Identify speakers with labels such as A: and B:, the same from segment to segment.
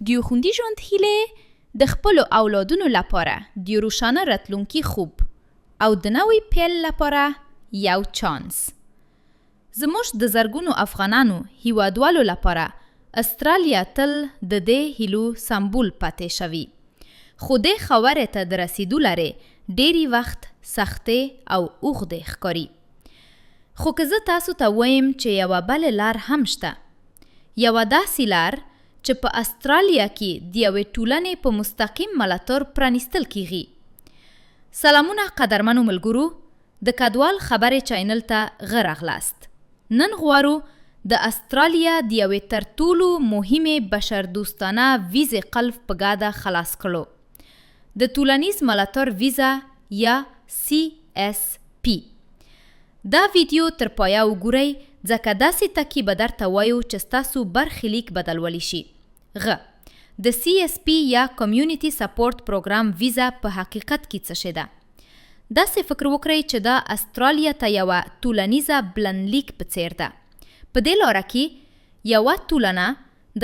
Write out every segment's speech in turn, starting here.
A: ديوخوندي ژوند هيلې، دخپلو اولادونو لپاره ديوروښانه رتلونکي خوب او دنوي پيل لپاره يو چانس. زموږ دزرګونو افغانانو هيوادوالو لپاره استراليا تل ددې هيلو سمبول پاتې شوی. خو دې خاورې ته د رسيدو لارې ډېری وخت سختې او اوږدې ښکاري. خو که زه تاسو ته ويم چې يوه بله لار هم شته؟ يوه داسي لار چې په استراليا کي د يوې ټولنې په مستقيم ملاتر پرانيستل کيږي. سلامونه قدرمنو ملګرو د کدوال خبرې چاینل ته غه راغلاست. نن غوارو د استرالیا د یوې ترتولو موهیمې بشردوستانه ویزې قلف په ګده خلاص کړو. د تولنیز ملاتر ویزه یا سی اس پی. دا ویدیو تر پایه وګورئ ځکه داسې تکي به درته وایو چې ستاسو برخلیک بدلولی شي. غ. د سی اس پی یا کمیونټي سپورټ پروګرام ویزه په حقیقت کې څه شی ده؟ داسې فکر وکړئ چې دا استرالیا ته یوه تولنیزه بلنلیک په څیر ده. په دې لاره کې، یوه تولنه،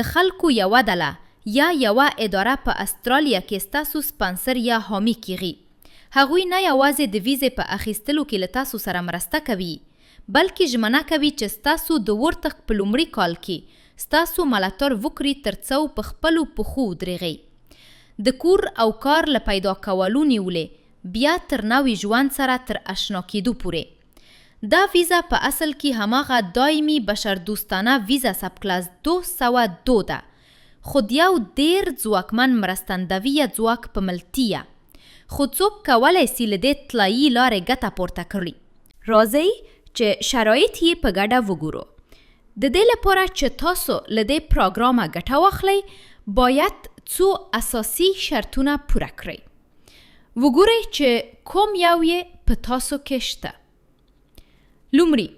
A: د خلکو یوه دله، یا یوه اداره په استرالیا کې ستاسو سپانسر یا حامي کیږي. هغوی نه یوازې د ویزې په اخیستلو کې له تاسو سره مرسته کوي، بلکې ژمنه کوي چې ستاسو د ورتګ په لومړي کال کې ستاسو ملاتر وکري ترڅو په خپلو پښو ودریږئ. د کور او کار له پیدا کولونیولې بیا تر نوي ژوند سره تر اشنا کیدو پورې. دا ویزه په اصل کی هماغه دایمی بشردوستانه ویزه سبکلاس 202 ده، خو دیو دیر ځواکمن مرستندویه ځواک په ملتیا. خو څوک کولی سی له دې طلایی لارې ګته پورته کړي؟ راځئ چې شرایط یې په ګډه وګورو. د دې لپاره چې تاسو له دې پراګرامه ګټه واخلئ، باید څو اساسي شرطونه پوره کړئ. وګورئ چې کوم یو یې په تاسو کې شته. لومړي،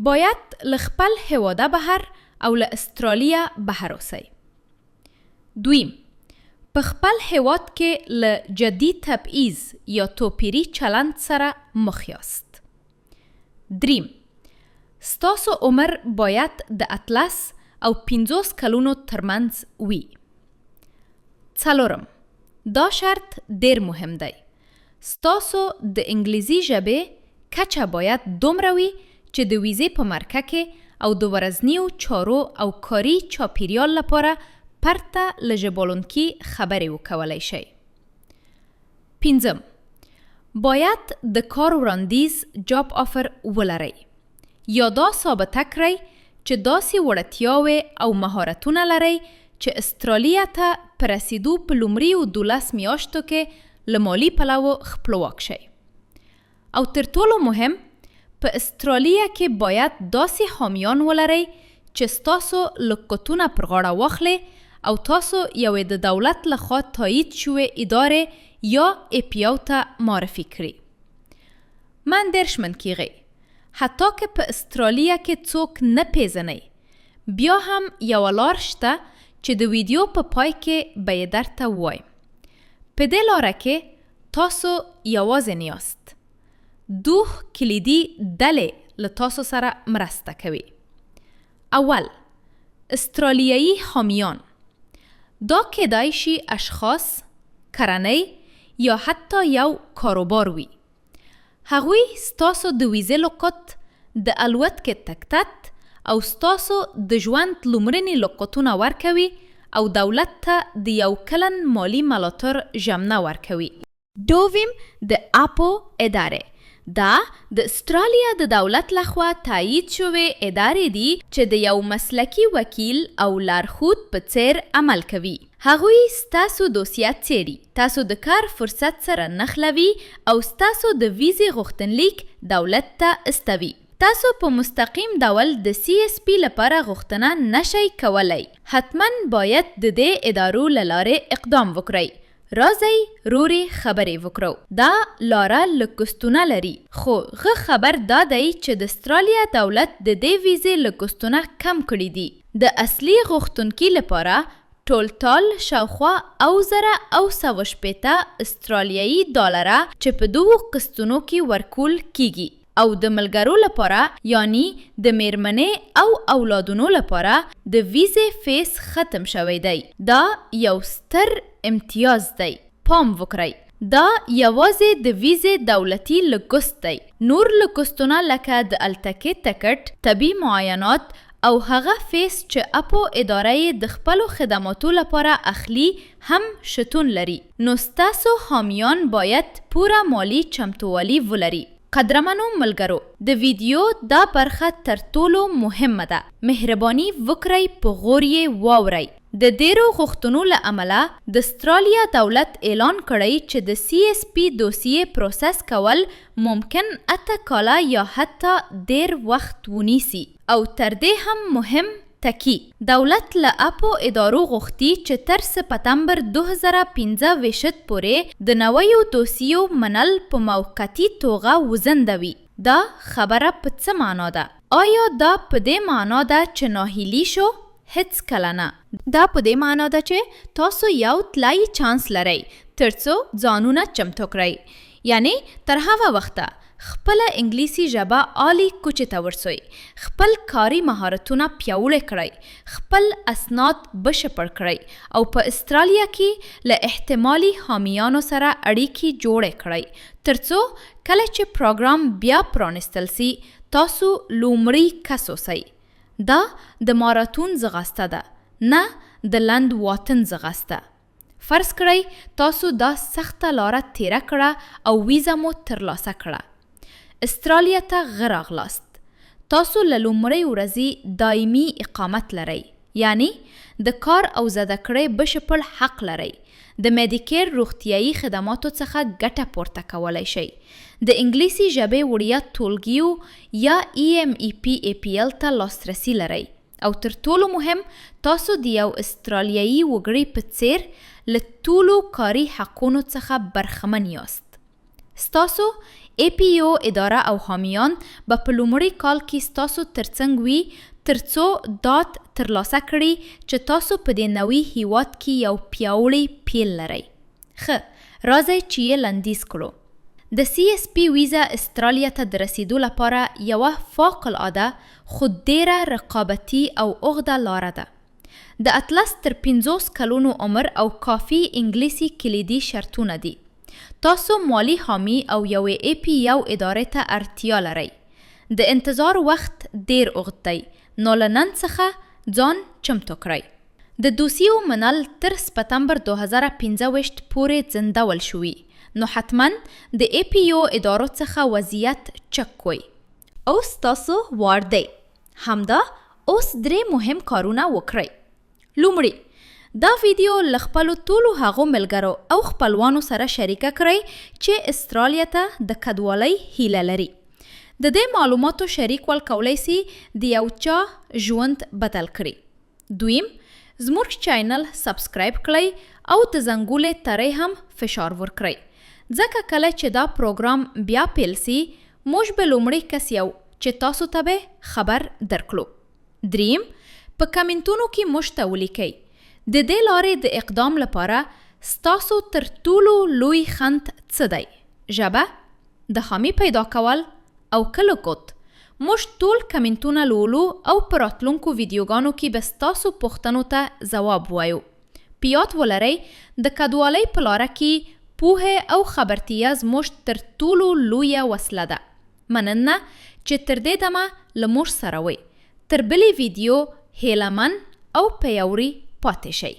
A: باید له خپل هیواده بهر او له استرالیا بهر اوسئ. دویم، په خپل هیواد کې له جدي تبعیض یا توپیري چلند سره مخ یاست. دریم، ستاسو عمر باید د 18 او 50 کلونو ترمنځ وي. څلورم، دا شرط ډیر مهم دی. ستاسو د انګلیزي ژبې کچه باید دومره وي چې د ویزې په مرکه کې او د ورځنیو چارو او کاري چاپیریال لپاره پرته له ژبالونکي خبرې وکولی شئ. پنځم، باید د کار وړاندیز job offer ولرئ یا دا ثابته کړئ چې داسې وړتیاوې او مهارتونه لرئ چې استرالیا ته په رسیدو په لومړیو 12 میاشتو کې له مالي پلوه خپلواک شئ. او تر ټولو مهم، په استرالیا کې باید داسې حامیان ولرئ چې ستاسو لګښتونه پر غاړه واخلي او تاسو یوې د دولت لخوا تایید شوې ادارې یا APO ته معرفي کړي. مه اندېښمن کیږئ، حتی که په استرالیا کې څوک نه پیژنئ، بیا هم یوه لار شته چې د ویډیو په پای کې به یې درته ووایم. په دې لاره کې تاسو یوازې نه یاست. دوه کلیدي دلې له تاسو سره مرسته کوي. اول، استرالیایي حامیان. دا کیدای شي اشخاص، کرنۍ یا حتی یو کاروبار وي. هغوی ستاسو د ویزې لقط، د الوتکې تکتت او ستاسو د ژوند لومړني لقطونه ورکوي او دولت ته د یو کلن مالي ملاتر ژمنه ورکوي. دویم، د APO ادارې. دا د استرالیا د دولت لخوا تایید شوې ادارې دي چې د یو مسلکي وکیل او لارښود په څیر عمل کوي. هغوی ستاسو دوسیه څیړي، تاسو د کار فرصت سره نښلوي او ستاسو د ویزې غوښتنلیک دولت ته استوي. تاسو په مستقیم ډول د سی اس پی لپاره غوښتنه نشئ کولی، حتما باید د دې ادارو له لارې اقدام وکړئ. راځئ رورې خبرې وکړو. دا لاره لګښتونه لري، خو غه خبر دا دی چې د استرالیا دولت د دې ویزې لګښتونه کم کړي دي. د اصلي غوښتونکي لپاره ټولټال شاوخوا او 1160 استرالیایي ډالره چې په دوو قسطونو کې ورکول کیږي. او د ملګرو لپاره یعني د میرمنې او اولادونو لپاره د ویزې فیس ختم شوی دی. دا یو ستر امتیاز دی. پام وکړی! دا یوازې د ویزې دولتي لګښت دی. نور لګښتونه لکه د التکې تکټ، طبي معاینات، او هغه فیس چې اپو اداره یې د خپلو خدماتو لپاره اخلي هم شتون لري. نو ستاسو حامیان باید پوره مالي چمتووالي ولري. قدرمنو ملګرو! د ویدیو دا برخه ترتولو مهمه ده. مهرباني وکړی په غور یې واورئ. د دیرو غوښتنو له امله، د سترالیا دولت اعلان کړی چې د CSP دوسیې پروسس کول ممکن اته کاله یا حتی دیر وخت ونیسي. او تردې هم مهم تکی، دولت له اپو ادارو غوښتي چې تر سپتمبر 2025 پورې د نویو دوسیو منل په موقتي توغه وځندوي. دا خبره په څه معنا ده؟ آیا دا په دې معنا ده چې ناهیلي شو؟ هیڅکله نه! دا په دې معنا ده چې تاسو یو طلايي چانس لرئ ترڅو ځانونه چمتو کړئ. یعنې تر هغه وخته، خپله انګلیسي ژبه عالي کچې ته ورسوی، خپل کاري مهارتونه پیاوړی کړی، خپل اسناد بشپړ کړئ، او په استرالیا کی له احتمالي حامیانو سره اړیکي جوړی کړی، ترڅو کله چې پروګرام بیا پرانیستل سي، تاسو لومړي کس اوسئ. دا د ماراتون ځغاسته ده، نه د لند واتن ځغاسته. فرض کړئ تاسو دا سخته لاره تیره کړه او ویزه مو ترلاسه کړه. استرالیا ته ښه راغلاست! تاسو له لومړۍ ورځي دایمي اقامت لرئ. یعني د کار او زدهکړې بشپړ حق لرئ، د Medicare روغتیايي خدماتو څخه ګټه پورته کولی شئ، د انګلیسي ژبې وړیا تولګيو یا EMEP APL ته لاسرسي لرئ، او تر ټولو مهم، تاسو د یو استرالیایي وګړي په څیر له ټولو کاري حقونو څخه برخمن یاست. ستاسو APO اداره او حامیان به په لومړي کال کی ستاسو ترڅنګ وي ترڅو داد ترلاسه کړي چې تاسو په دې نوي هیواد کی یو پیاوړي پیل لرئ. ښه، راځئ چې یې لندیز کړو. د CSP ویزه استرالیا ته د رسیدو لپاره یوه فوق العاده، خو دیره رقابتي او اوږده لاره ده. د 18 تر 50 کلونو عمر او کافي انګلیسي کلیدي شرطونه دي. تاسو مالي حامي او یوې APO ادارې ته اړتیا لرئ. د انتظار وخت دیر اوږد دی، نو له نن څخه ځان چمتو کړئ. د دوسیو منل تر سپتمبر 2025 پورې ځندول شوي، نو حتما د APO ادارو څخه وضعیت چک کوئ. اوس ستاسو وار دی. همدا اوس درې مهم کارونه وکړئ. لومړي، دا ویدیو له خپلو ټولو هغو ملګرو او خپلوانو سره شریکه کړئ چې استرالیا ته د کډوالۍ هیله لري. د دې معلوماتو شریکول کولی سي د یو چا ژوند بدل کړي. دویم، زموږ چینل سبسکرایب کړئ او د زنګولې تری هم فشار ورکړئ، ځکه کله چې دا پروګرام بیا پیل سي، موږ به لومړي کس یو چې تاسو ته به خبر درکړو. دریم، په کمنتونو کې موږ ته ولیکئ، د دې لارې د اقدام لپاره ستاسو تر ټولو لوی خنډ څه دی؟ ژبه، د حامي پیدا کول، او که لګښت؟ موږ ټول کمنتونه لولو او په راتلونکو ویډیوګانو کې به ستاسو پوښتنو ته ځواب وایو. په یاد ولرئ، د کډوالۍ په لاره کې پوهه او خبرتیا زموږ تر ټولو لویه وسله ده. مننه چې تر دې دمه له موږ سره وئ. تر بلې ویډیو، هیله من او پیاوړي پاتې شئ.